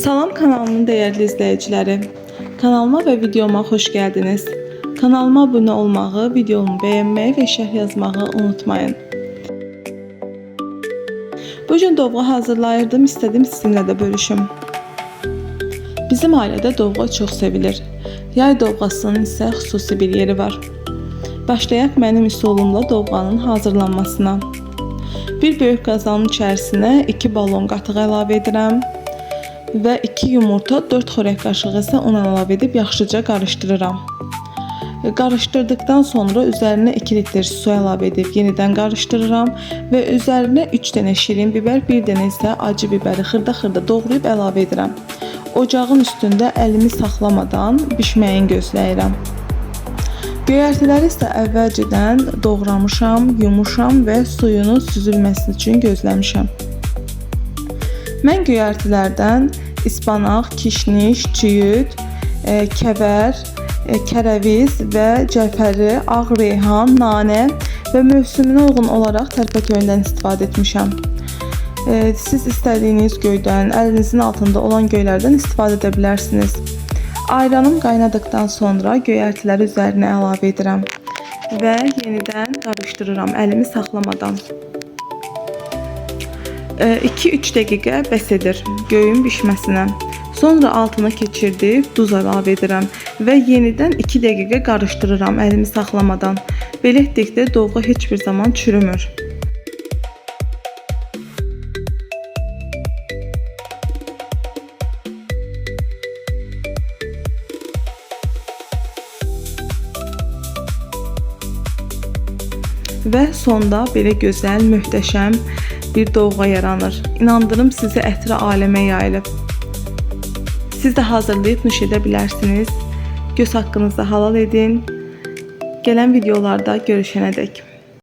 Salam kanalımın dəyərli izləyiciləri. Kanalıma və videoma xoş gəldiniz. Kanalıma abunə olmağı, videomu bəyənməyi və şərh yazmağı unutmayın. Bu gün dovğa hazırlayırdım, istədim sizinlə də bölüşüm. Bizim ailədə dovğa çox sevilir. Yay dovğasının isə xüsusi bir yeri var. Başlayaq mənim üsulumla dovğanın hazırlanmasına. Bir böyük qazanın içərisinə 2 balon qatıq əlavə edirəm və 2 yumurta, 4 xörək qaşığı isə un əlavə edib yaxşıca qarışdırıram. Qarışdırdıqdan sonra üzərinə 2 litr su əlavə edib yenidən qarışdırıram və üzərinə 3 dənə şirin biber, 1 dənə isə acı bibəri xırda-xırda doğrayıb əlavə edirəm. Ocağın üstündə əlimi saxlamadan bişməyini gözləyirəm. Göyərtiləri isə əvvəlcədən doğramışam, yumuşam və suyunun süzülməsi üçün gözləmişəm. Mən göyərtilərdən ispanaq, kişniş, çiyüd, kəvər, tərəviz və cəfəri, ağ reyhan, nanə və mövsümünə uyğun olaraq tərpəköyündən istifadə etmişəm. Siz istədiyiniz göydən, əlinizin altında olan göylərdən istifadə edə bilərsiniz. Ayranım qaynadıqdan sonra göyərtiləri üzərinə əlavə edirəm və yenidən qarışdırıram əlimi saxlamadan. 2-3 dəqiqə bəs edir göyün bişməsinə. Sonra altına keçirdib duz əlavə edirəm və yenidən 2 dəqiqə qarışdırıram əlimi saxlamadan. Belə etdikdə dovğa heç bir zaman çürümür. Və sonda belə gözəl, möhtəşəm bir dovğa yaranır. İnandırım sizi ətri aləmə yayılıb. Siz də hazırlayıb nuş edə bilərsiniz. Göz haqqınızı halal edin. Gələn videolarda görüşənədək.